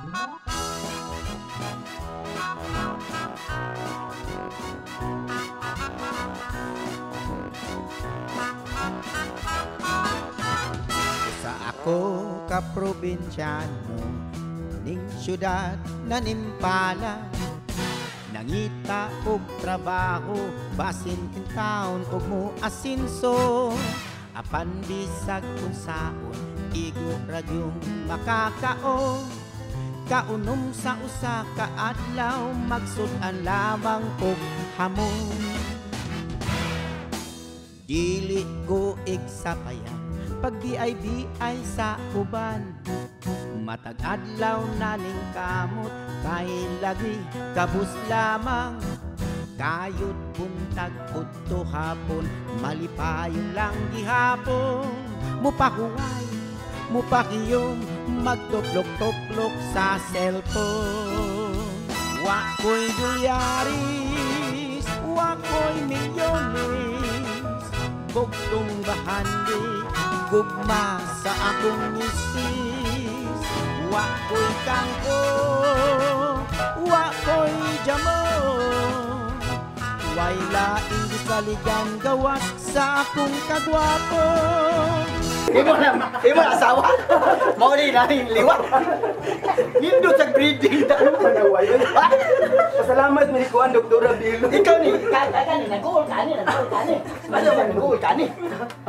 Sa ako ka probinsyano ning syudad na nimpala, nangita og trabaho basin kintaon og mo asinso, apan bisag unsaon igo ra gyung makakaon. Kaunom sa usa ka adlaw magsud-an lamang og hamon. Dili ko igsapayan pag bi-ay sa uban, matag adlaw na ning kamot kay lagi kabus lamang. Kayod buntag udto hapon malipayon lang gihapon, mupahuway mupakiyom magtuplok-tuplok sa cellphone. Wa ko'y dolyaris, wa ko'y milyones, bugtong bahandi gugma sa akong misis. Wa ko'y kangko, wa ko'y jamon, way laing gisaligan gawas sa akong kagwapo. Imo na asawa. Mao ni laing liwat. Nindot sa breeding ta. Pasalamat mi kuan Doktora Bilo. Ikaw ni kani nag-goal kani nag-goal kani. Ano ba nag-goal kani?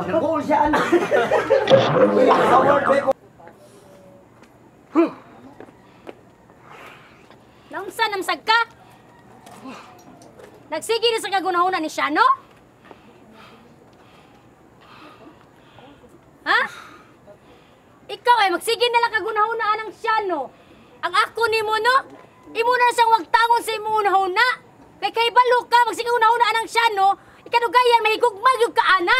Nag-goal siya ano. Naunsa namsag ka? Nagsige ni sa kagunahuna ni siya, no? Ha? Ikaw ay magsige na lang kagunahuna anang siya, no? Ang ako ni mo, no? Imo na siyang wagtangon sa imong unahuna. Kay kay balo ka, magsige unahuna anang siya, no? Ikadugayan, mahigugmag yung kaana.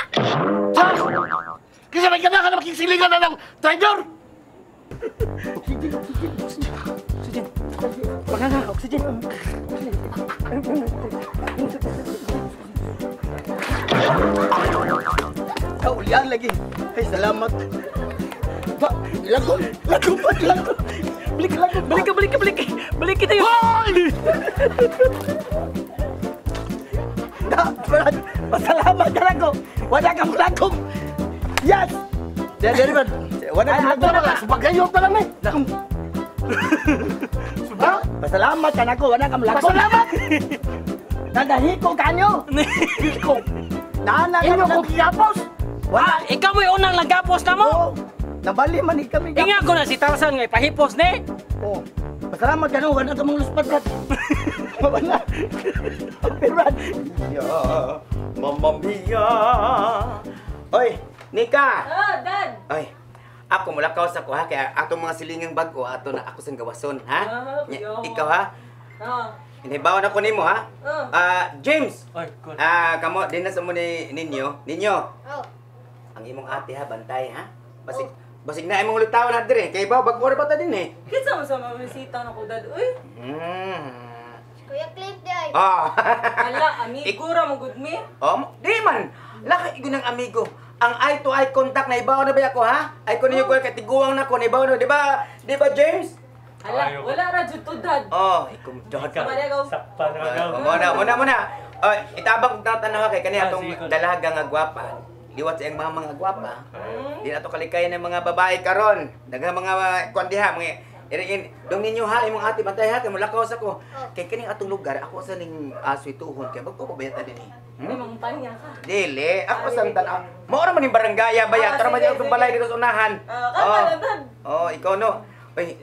Kasi may gana ka na makisilingan na ng traidor! Oxygen, oxygen, oxygen. Oxygen. Pagkaka, oxygen. Kaulian lagi. Ay, salamat. Ba, lagom, lagom, lagom. Balik, lagom. Balik ka, balik ka, balik. Balik kita yun. Da, Brad, pasalamat ka lang ko. Wala kang lagom. Yes! Dali, Brad. Wala kang lagom. Subagayon pa lang eh. Ha? Pasalamat ka na ko. Wala kang lagom. Pasalamat! Nadahiko ka nyo. Hiko. Nana ka Inyo kong gigapos. Wala. Ikaw mo'y unang nagapos na mo? Oo. Nabali man kami. Inga ko na si Tarzan nga ipahipos ni. Oo. Pasalamat ka no. Wala ka mong luspad, Brad. Wala. Pero, Brad. Yeah, Mamma mia. Oy, Nika. Ah, Dad. Oy, ako mulakaw sa ko ha kaya atong mga silingang bag-o ato na ako sang gawason ha. Ah, Nya, kuya. ikaw ha. Ah. Inibawan ako nimo ha. Ah. Ah, James. Oy, good. Ah, kamo din na sa mo ni ninyo. Ninyo. Oh. Ang imong ate ha, bantay ha. Basig basig na imong ulitaw na dire kay baw bag-o ra pa ta din eh. Kinsa mo sa mga bisita na ko, Dad? Uy. Kuya Clint di ay. Ah. Ala, amigo ra mo gud mi. Oh, di man. Laki igo ng amigo. Ang eye to eye contact na ibaw na ba ako ha? Ay ko ninyo ko kay tiguang na ko na ibaw na, di ba? Di ba James? Ala, wala ra jud to, Dad. Oh, ikum dad. Sakpa na ka. Oh, muna, muna, muna. Oh, itabang tatanaw kay kani atong dalaga nga gwapa. Liwat sa iyang mama nga gwapa. Di na to kalikayan ng mga babae karon. Daghang mga kuan diha, mga iringin. Dong ninyo ha, imong ate bantay ha, kay mulakaw sa ko. Kay kining atong lugar, ako sa ning aswituhon kay bag-o pa bayata dinhi. May mangumpanya ka. Dili, ako sa tan. Mao ra man ning baranggaya baya, tara man atong balay dito sa unahan. Ah, kalma lang, Dad. Oh, ikaw no. Oy,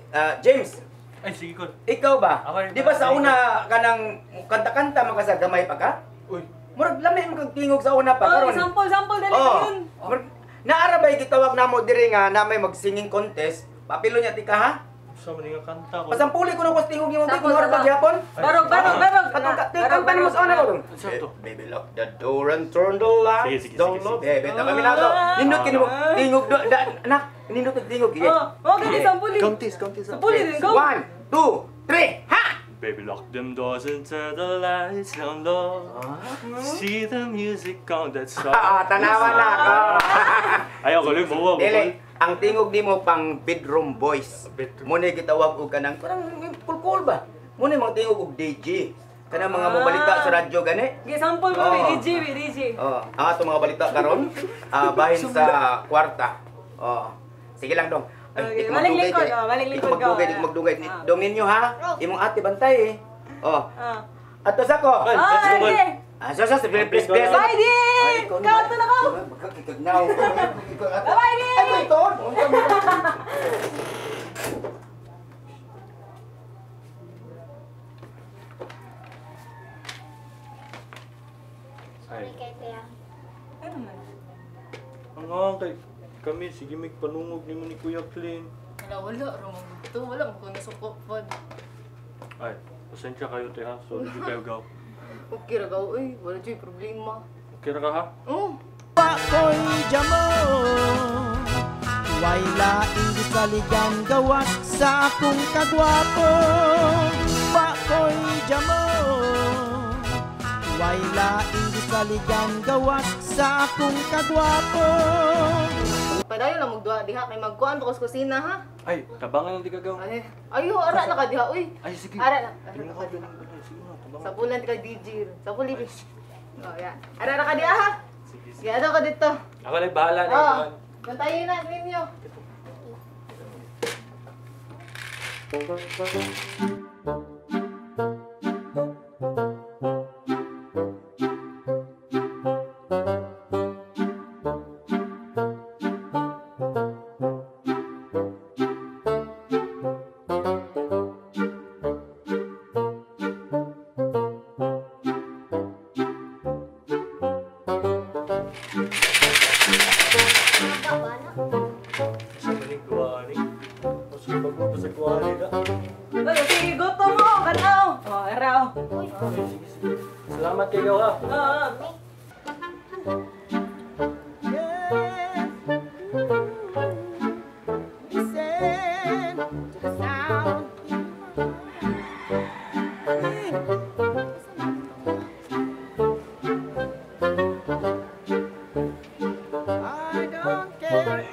James. Ay, sige ko. Ikaw ba? Ako Di ba sa una kanang kanta-kanta man ka sa gamay pa ka? Uy. Murag lami man kag tingog sa una pa Oh, karon. sample, sample dali Oh. yun. Murag naara bay gitawag namo diri nga na may mag-singing contest. Papilo niya tika ha? Sa man nga kanta ko. Pasampuli ko na ko sa tingog nimo Sample, kung ara ba sample. gihapon? Barog, barog, barog. Katong kanta nimo sa una ko. Sa to? Baby, lock the door and turn the lights Sige, sige, down sige, low. sige. Bebe, kami na to. Nindot kini mo tingog do, da, anak, nindot ang tingog. Sige. Oh, oh, gani sampuli. Countis, countis. Sampuli din go. 1, 2, 3, ha! Baby, lock them doors and turn the lights down low. See the music on that song. Ah, tanawa na ako. Ayaw ko, mo. Dili. Ang tingog nimo pang bedroom voice. Muna gitawag og kanang parang kulkul ba? Muna mga tingog og DJ. Kanang mga mobalita sa radyo gani. Sige, sample mo, may DJ, may DJ. Oh, ang ato mga balita karon, bahin sa kwarta. Oh. Sige lang dong. Okay, maling lingkod, oh, maling lingkod ka. Magdugay, di magdugay. Dong ninyo ha. Imong ate bantay eh. Oh. Ato sa ko. Ah, okay. Ah, so please please. Bye, di. Kato na ko. Bye, di. Ay, ito. Sorry kay Tia. Ano man? Ang kay kami sige mig panungog nimo ni Kuya Clint. Wala ra man gudto, wala man ko nasuko pod. Ay, pasensya kayo te ha. Sorry jud kayo gaw. Okay ra gaw oy, wala jud problema. Okay ra ka ha? Oh. Pakoy jamo. Way laing gisaligan gawas sa akong kagwapo. Pakoy jamo. Way laing gisaligan gawas sa akong kagwapo. Padayon lang magduha diha kay magkuan pa kusina ha. Ay, tabangan lang di ka gaw. Ay, ayo ara na ka diha oy. Ay, sige. Ara na. Tingnan ko doon. Sige na, tabangan. Sa bulan ka DJ. Sa bulan. Oh, ya. Ara na ka diha ha. Sige, sige. Sige, ka dito. Ako lang bahala na. Oh, bantayin na ninyo. Salamat kayo ha. Listen to the sound. I don't care.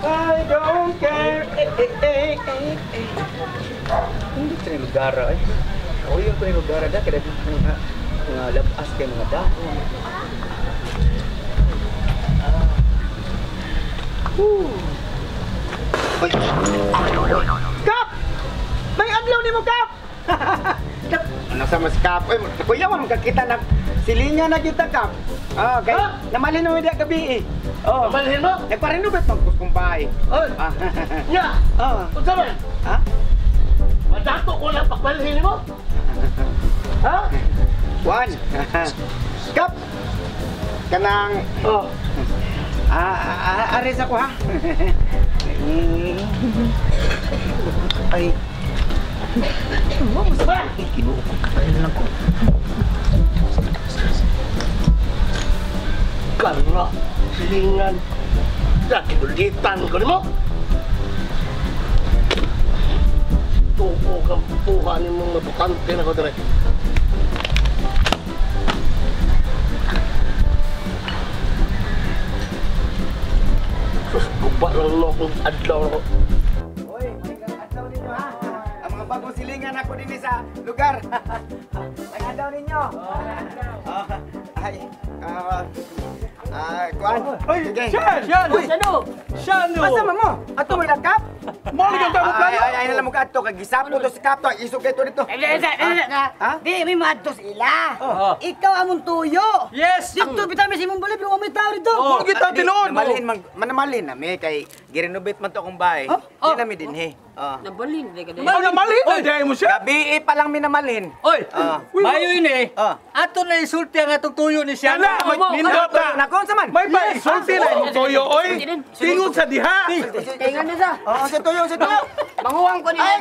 I don't care. Hindi ko ni lugar ay. Ako yung ko ni lugar da kada mga labas kay mga dahon. Uy! Kap! May adlaw nimo, Kap! Ano sa mas Kap? Uy, kuya mo magkakita na silingan na kita, Kap. Ah, kay namalin mo diha gabi eh. Oh. Namalhin mo? Nagpa-renovate man kung bahay. Oy. Nya. Oh. Unsa man? Ha? Madato ko lang pagbalhin mo. Ha? One. Kap. Kanang oh. Aris ako ha. Ay. Ba? Kinuo ko. Ayun lang ko. Kana silingan. Nakidulitan ko nimo. Tuko kang puha nimong mabukante na ko dire. Sus, guba lang no akong adlaw na ko. Oy, may adlaw ninyo ha. Ang mga bagong silingan ako din sa lugar. Ang adlaw ninyo. Ay, kuan. Oy, Shan! Shan! Uy! Shan! Asa man mo? Ato may lakap? Mo lang kang plano. Ay, ay, na mo kadto kag gisapo to sa kap to. Isog kay to dito. Ha? Di, may madto sila. Ikaw among tuyo. Yes! Dito bitaw mi sa imong balay pero may tao dito. Mo kita tinuod. Namalhin man manamalhin na mi kay girenovate man to akong bahay. Di na mi dinhi. Oh. Nabalin di ka Mo namalhin na dai mo siya. Gabi pa lang minamalhin. Oy! Mayo ini. Ah. Ato na isulti ang atong tuyo ni Shan. Kana, nindot na. Nako unsa man? May pa isulti na imong tuyo oy. Tingog sa diha. Kay nga na sa. Oo, sa tuyo, sa tuyo. Manguwang ko nimo. Ay,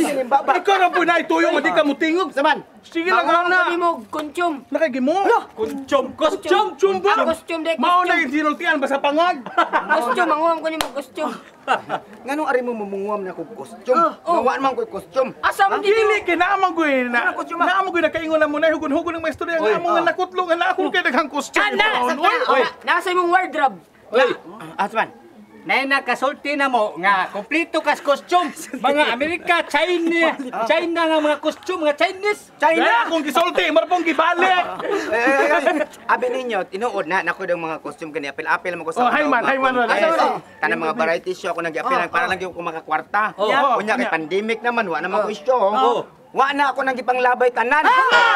ay, baba. Ikaw ra po na ituyo nga di ka mutingog. Saman. Sige lang Manguwang ko ana. nimo kunchum. Nakagimo. Kunchom, costume. Chumbo. Ah, costume, dek, Mao na costume. yung sinultian basta pangag. Costume, manguwang ko nimo costume. Nganong ari mo mumunguam na kog costume? Mawaan man ko'y costume. Asa man dito? Dili kay naamang ko eh. Na, naamang ko nakaingon na mo na hugon-hugon ng mga istorya nga among nga nakutlo nga na ako kay daghang costume. Kana, Oy, nasa imong wardrobe. Oy, Asman. Nay nakasulti na mo nga kompleto kas costume. Mga Amerika, China, China nga mga costume, mga Chinese. China akong gisulti, marpong gibalik. Abi ninyo, tinuod na nako daw mga costume kani apil-apil man ko sa Oh, hi man, hi man, Kanang mga variety show ako nag-apil para lang gyud ko makakwarta. Oh, Unya kay pandemic naman, wa naman ko show. Wa na ako nang gipanglabay tanan.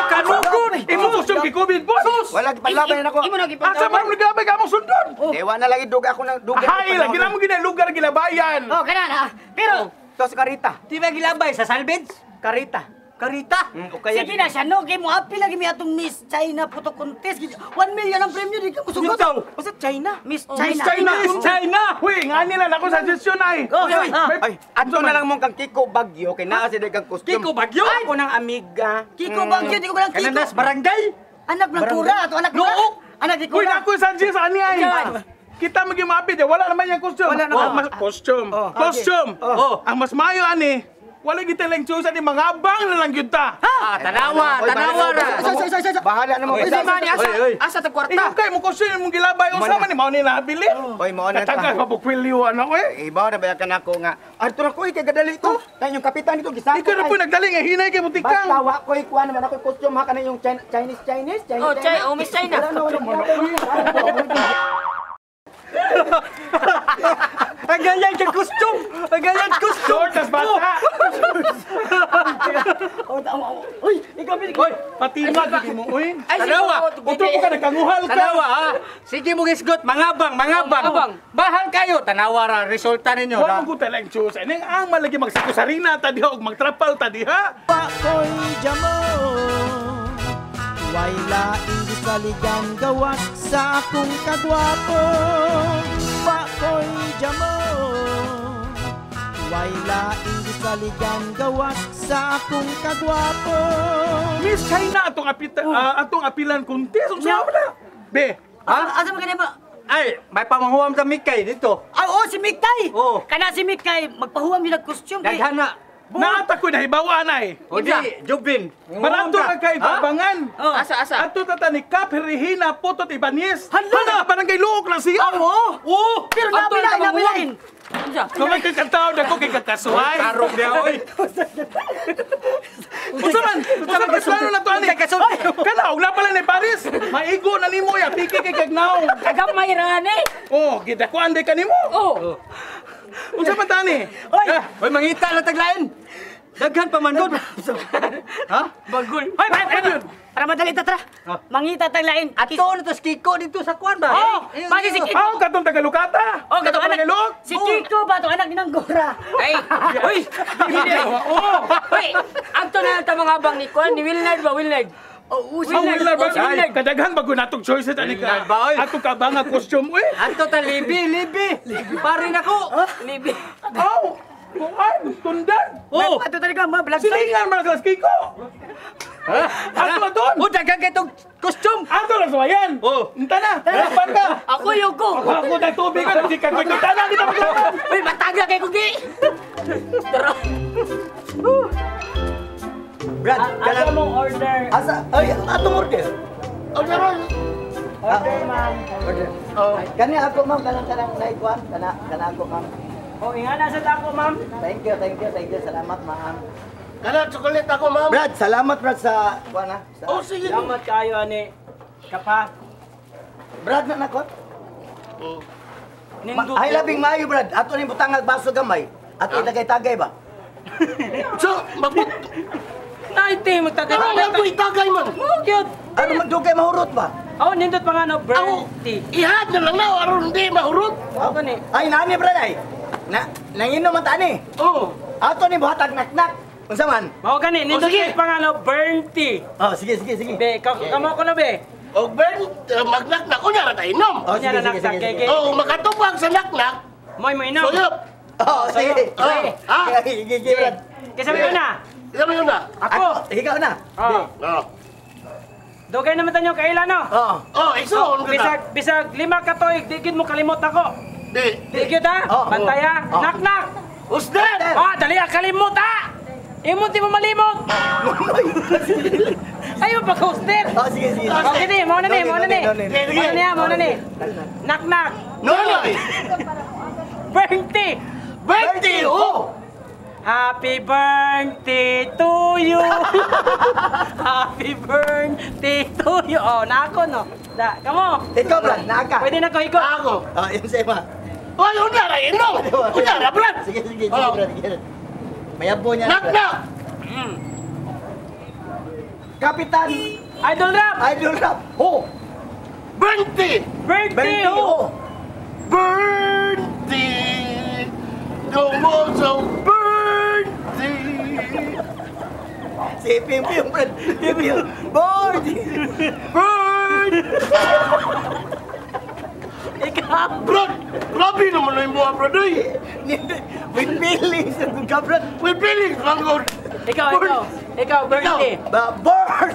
Kanugod! Imo costume kay COVID boss. Wala gipanglabay na ako. Imo na Asa gipanglabay. man naglabay ka among sundon? Di wa na lagi duga ako nang duga. Hay lagi na mo ginalugar gilabayan. Oh, kana na. Pero Tos karita. Di ba gilabay sa salvage? Karita. Karita. Okay. sige na siya no kay mo apil lagi mi atong Miss China photo contest. 1 million ang premyo di ka musugot. Basta China. Miss Miss China. China. Miss China. Huy, ngani na ako suggestion ay. Oh, Ay, ay. ay, adto na lang mong kang Kiko Bagyo kay naa si kang costume. Kiko Bagyo? Ako nang amiga. Kiko Bagyo di ko lang Kiko. Kananas barangay. Anak ng kura ato anak kura. Anak ni Uy, kura. ako suggestion ani ay. Kita maging maapit, wala naman yung costume. Wala naman. Ang mas, costume. Costume. Oh. Ang mas mayo ani, wala kita lang choice ani mga abang na lang yun ta. Ah, tanawa, tanawa ra. Bahala na mo. Asa man ni asa? Oy, oy. Asa tag kwarta? Ikaw kay mo costume mong gilabay unsa man ni mao ni nabili. Oy, mao na ta. Katagal pa pukwilyo ano eh. Ibaw na bayakan ako nga. Arthur ako kay gadali ko. Tayo yung kapitan dito gisako. Ikaw na po nagdali nga hinay kay mutikang. Basta wa ko'y kuha naman ako'y costume ha kana yung Chinese Chinese Chinese. Oh, China, oh, Miss China. Wala na wala. Ang ganyan kang costume. Ang ganyan costume. Short tas bata. Uy, ikaw binig. Oy, patima gid mo oy. Ay, Tanawa. Utro po ka nagkanguhal ka. Tanawa ha. Sige mo gisgot, mangabang, mangabang. Mangabang. Mahal kayo, tanawa ra resulta ninyo. Wa mo ko talang choice. Ani ang malagi magsikusarina ta diha og magtrapal ta diha. Pakoy jamo. Way laing gisaligan gawas sa akong kagwapo. Pakoy jamo. Way laing gisaligan gawas sa akong kagwapo. Miss China atong apita, atong apilan contest unsa man na? Be, Ha? Asa man kani ba? Ay, may pamanghuam ta Mikay dito. Ay, oh, si Mikay. Oh. Kana si Mikay magpahuwam yung costume kay. Daghan na. naata ko nahibawaan ay. O di, Jubin. Barato na kay babangan. Oh. Asa asa. Ato tata ni Cap Regina Potot Ibanez. Hala! Hala, barangay Luok lang siya. Oo. Oo. Pero Ato nabilain, na nabilain. Unsa? Kung may kakataw na ko kay kakasuhay. Tarong niya, oy. Unsa man? Unsa man plano na to ani? Kana og na pala ni Paris. Maigo na nimo ya piki kay kagnaw. Kagamay ra ni. Oh, gidakuan day kanimo. Oh. Unsa man tani? Oy, Oy, mangita na taglain. Daghan pa man gud. Ha? Bagol. Hoy, para, para madali ta tara. Mangita tag lain. Ato na to si Kiko dito sa kwan ba? Oh, bagi si Kiko. Aw katong tagalukata. Oh, katong anak. Barangay Luok. Si Kiko ba to anak ni Nanggora? Ay, uy. Oo. Uy, adto na lang ta mga abang ni Kwan ni Wilnard ba Wilnard? Oh, Ang Willard ba? Oh, si Willard. Kadaghan bago natong choices ani ka. Willard ba, oy? Atong kabanga costume oy. Ato ta libi, libi. Pare nako. Libi. Aw, kuan tundan. Oh. Ato talaga mga vlog. Silingan man sa Kiko. Ha? Ato na doon. Oh, daghan kay tong costume. Ato lang suwayan. Oh. Unta na. Harapan ka. Ako yuko. Ako na tubig ka. Di ka ko tanan dito maglaban. Uy, mataga kay kugi. Tara. Brad, Asa mong order? Asa, ay, atong order. Order. Order, ma'am. Order. Oh. Kani ako ma'am, kanang kanang naikuan, kana kana ako ma'am. Oh, ingana sa tako, ma'am. Thank you, thank you, thank you. Salamat ma'am. Kana chocolate ako, ma'am. Brad, salamat Brad sa kuan ha. Sa, Oh, sige. Salamat kayo ani. Kapa. Brad na nako. Oh. Nindot. Ay labing maayo Brad. Ato ning butangag baso gamay. Ato itagay-tagay ba? So, magbut. Naiti mo tagay. Ano lang po itagay man? Mo gyud. Ano man dugay mahurot ba? Oh, nindot pa nga no, Ako, Bertie. ihad na lang na, aron hindi mahurot. Ako ni. Ay nani Brad ay. Na nanginom man ta ani. Oh. Ato ni buhatag naknak. Unsa man? Mao gani, nindot Oh, sige. pa nga no, Bertie. Oh, sige sige sige. Be, kamo ko na be. O Ben, magnaknak ko niya, inom. Oh, sige sige sige. Sige. O makatupag sa naknak, Moy mo inom. suyop. Oh, sige. Ha? Sige, Brad. Kaysa may una. Ikaw may una. Ako. Ikaw na. Oh. Oh. Dugay naman tanyo kaila no. Oo. Oh, igsoon ka na. Bisag 5 ka tuig di gid mo kalimot ako. Di. Di gyud ha. Oo. Bantay ha. Oo. Knock knock. Who's that? Ah, dali ah, kalimot ah. Imo di mo malimot. Ayaw pa coaster. Oh, sige, sige. Okay ni, mao na ni, mao na ni. No, Mao na ni, mao na ni. Knock knock. Nonoy! Bertie. Bertie! Oh! Happy birthday to you. Happy birthday to you. Oh, nako no. Da, kamo. Ikaw, Brad, naaka. Pwede na ko ikot. Ako. Oh, yun sa ima. Oy, una ra inom. Una ra, Brad. Sige, sige, sige, Oh. Brad. Sige. Mayabo niya. Knock Brad. knock. Kapitan Idol rap. Idol Rap. Ho! Bertie! Birthday. Bertie, Oh. ho! Bertie! Go so Bertie! Si Pim Pim, Brad. Pim Pim. Bertie! Bird! Ikaw. Brad! Grabe naman na yung mga brad, oy! With feelings, ka, Brad. With feelings, man God! Ikaw, ikaw. Ikaw, birthday. Ba, bird!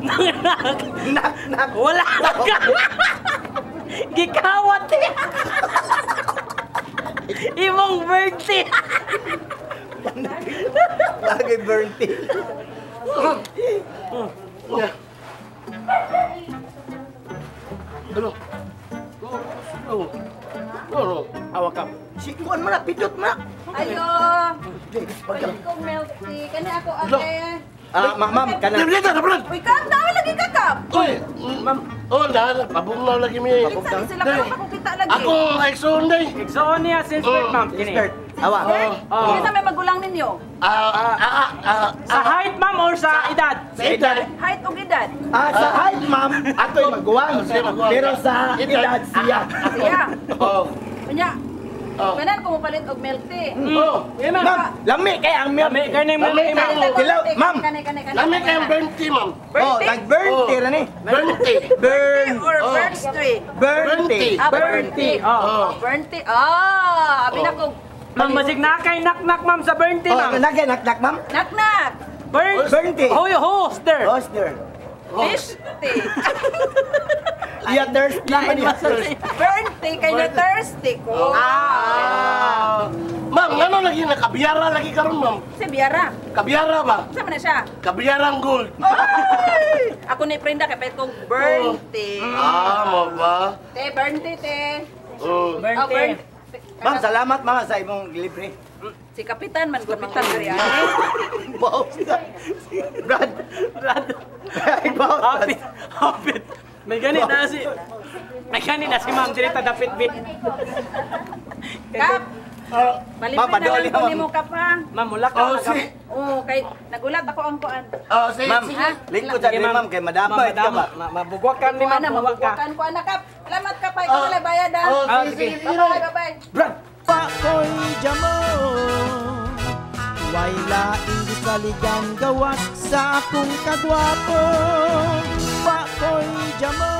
Knock knock. Knock, knock. Wala ka. Gikawat eh. Imong birthday. Lagi Bertie. Ano? Ano? Ano? Awak ka. Si kuan mo na, pindot mo na. Ayo. Pagka. Pwede kong milk tea. Kani ako ate. Ah, ma'am, kana. Dito na, Brad! Uy, kap, nawa lagi ka, kap. Uy! Ma'am! Oh, na, pabong na lagi mi. Kinsa ni sila karon pa kung kita lagi. Ako, igsoon day. Igsoon niya since birth, ma'am. Kini. Expert. Awa. Oh. Kinsa may magulang ninyo? Sa height, ma'am, or sa edad? Sa edad. Height ug edad? Ah, sa height, ma'am, ako'y maguwang. Siya maguwang. Pero sa edad siya. Siya. Oh. Unya. Oh. Kanan ko mopalit og milk tea. Oh. Yeah, ma'am. Ma'am, lami kay ang milk. Lami kay ni milk tea, ma'am. Hello, ma'am. Kani kani kani. Lami kayong Bertie, ma'am. Oh, nag Bertie ra ni. Bertie. Burn. Or birch tree. Bertie. Ah, Bertie. Oh. Oh. Burnt tea. Ah, abi na ko. Ma'am, masig na kay knock knock, ma'am, sa birthday, Oh, ma'am. nagay knock knock, ma'am. Knock knock. Burn. Bertie. Hoy, host there. Host there. Fish tea. Iya thirsty man niya. Burnt tea kay na thirsty ko. Ah. Ma'am, ngano lagi na kabiyara lagi karon, ma'am? Si Biara. Kabiyara ba? Sa man na siya? Kabiyarang gold. Ay! Ako ni Prenda kay pet kong burnt tea. Ah, mo ba? Te, burnt tea, te. Oh. Oh, Birthday. burnt. Ma'am, salamat ma'am sa imong libre. Si Kapitan man gud Kapitan diri ani. Wow. Brad. Brad. Ay, wow. Hapit. Hapit. May ganit na si... May ganit na si ma'am diri ta dapit bi. Kap. Ma'am, Malibre na padoli, lang ko ma'am. nimo kap ha. Ma'am, mula ka. Oh, si. Oh, kay nagulat ako ang kuan. Oh, si. Ma'am, si. lingkod sa diri ma'am kay madama Ma'am, ka ba? Mabugwak ka ni Kuan ma'am, na bugwak ka. mabubukan ko anak kap. Salamat kap ay wala bayad ha. Oh, Ah, sige, sige. sige. Bye bye bye. Brad. Pakoy jamo. Way laing gisaligan gawas sa akong kagwapo. Pakoy jamo.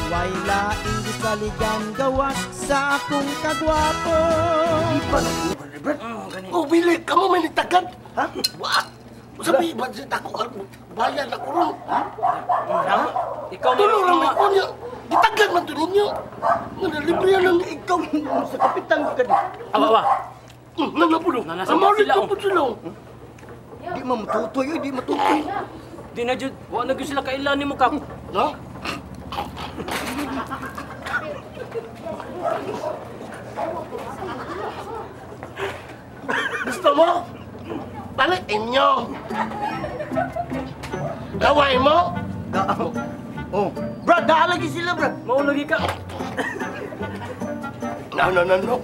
Way laing gisaligan gawas sa akong kagwapo. Oh, bili kamo may nitagad. Ha? Wa. Sabi ba si tako bayan ako ron. Ha? Ikaw Tulo ra may kunya. Gitagad man to ninyo. Nga libre lang Ikaw sa kapitan ka di. Awa, awa. Nana po. Nanasa Amalit sila, na oh. po sila. Di man matutoy, oy, di matutoy. Di na jud, wa na gyud sila kailan nimo kap. No? Gusto mo? Palit inyo. Gaway mo? Oh. Brad, daalagi sila, Brad. Mao lagi ka. No, no, no, no.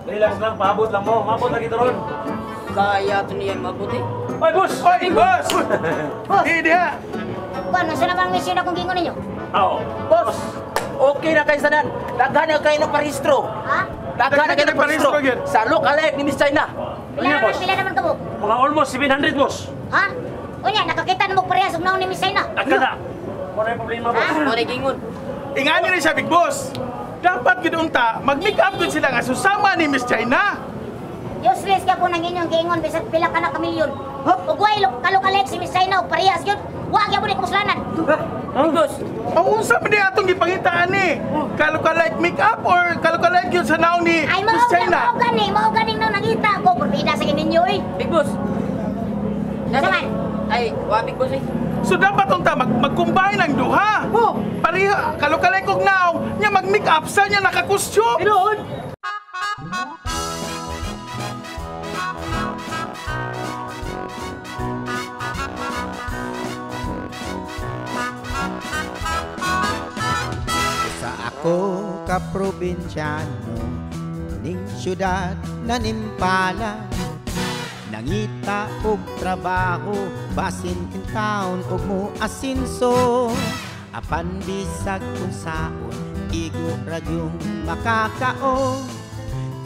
Relax lang, paabot lang mo. Mabot lagi ron. Kaya to niya mabuti. Oy, boss. Oy, boss! Di diha! Kuan, nasa na bang mission akong gingon ninyo? Oo. Boss, okay na kayo sanan. Daghan na kayo ng parehistro. Ha? Daghan na kayo ng parehistro. Parehistro, gyud. Sa look-alike ni Miss China. Pila naman kamo? Mga almost 700, boss. Ha? Unya, nakakita na mo parehas og naon ni Miss China. Agad na. Wala yung problema, boss. Wala gingon. Ingani rin siya, big boss. Dapat gid unta mag-make up gud sila nga susama ni Miss China. Useless ka po nang inyong giingon bisag pila ka na ka milyon. Ug way kalok-alek si Miss China og parehas gyud. Wa gyud ni kumuslanan. Big Boss. Ang unsa man di atong gipangitaan ni? Kalok-alike make up or kalok-alike yun sa naong ni Ay mao Miss China? mao gani, mao gani nang nangita ko purbida sa ninyo oy. Big Boss. Saman. Ay, wa Big Boss eh. So dapat unta mag-combine ang duha. Oh. Pareha kalok-alike og naong nya mag-make up sa nya naka-costume. Tinuod. Sa ako ka probinsyano ning syudad na nimpala, nangita og trabaho basin in town og mo asinso, apan bisag unsaon igo ra gyung makakaon.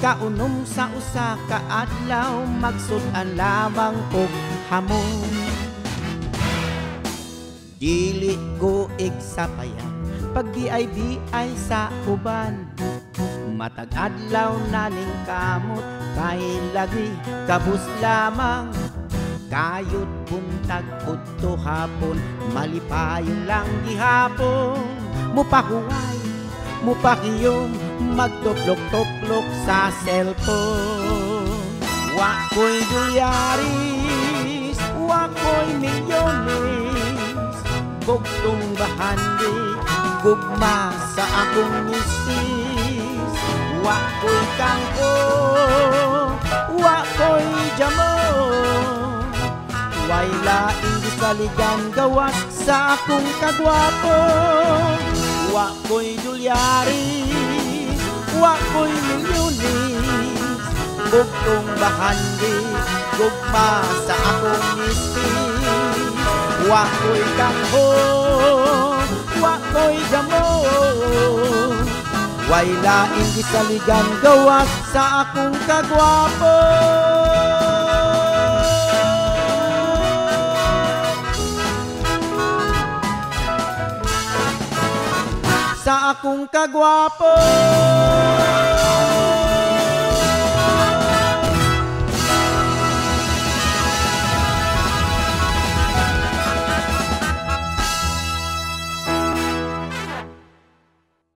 Kaunom sa usa ka adlaw magsud-an lamang og hamon. Dili ko igsapayan pag BIBI sa uban, matag adlaw na ning kamot kay lagi kabus lamang. Kayod buntag udto hapon malipayon lang gihapon, mupahuway mupakiyom magtuplok-tuplok sa cellphone. Wa ko'y dolyaris, wa ko'y milyones, bugtong bahandi gugma sa akong misis. Wa ko'y kangko, wa ko'y jamon, way laing gisaligan gawas sa akong kagwapo. Wa ko'y dolyaris, wa ko'y milyones, bugtong bahandi gugma sa akong misis. Wa ko'y kangho, wa ko'y jamon, way laing gisaligan gawas sa akong kagwapo. Sa akong kagwapo.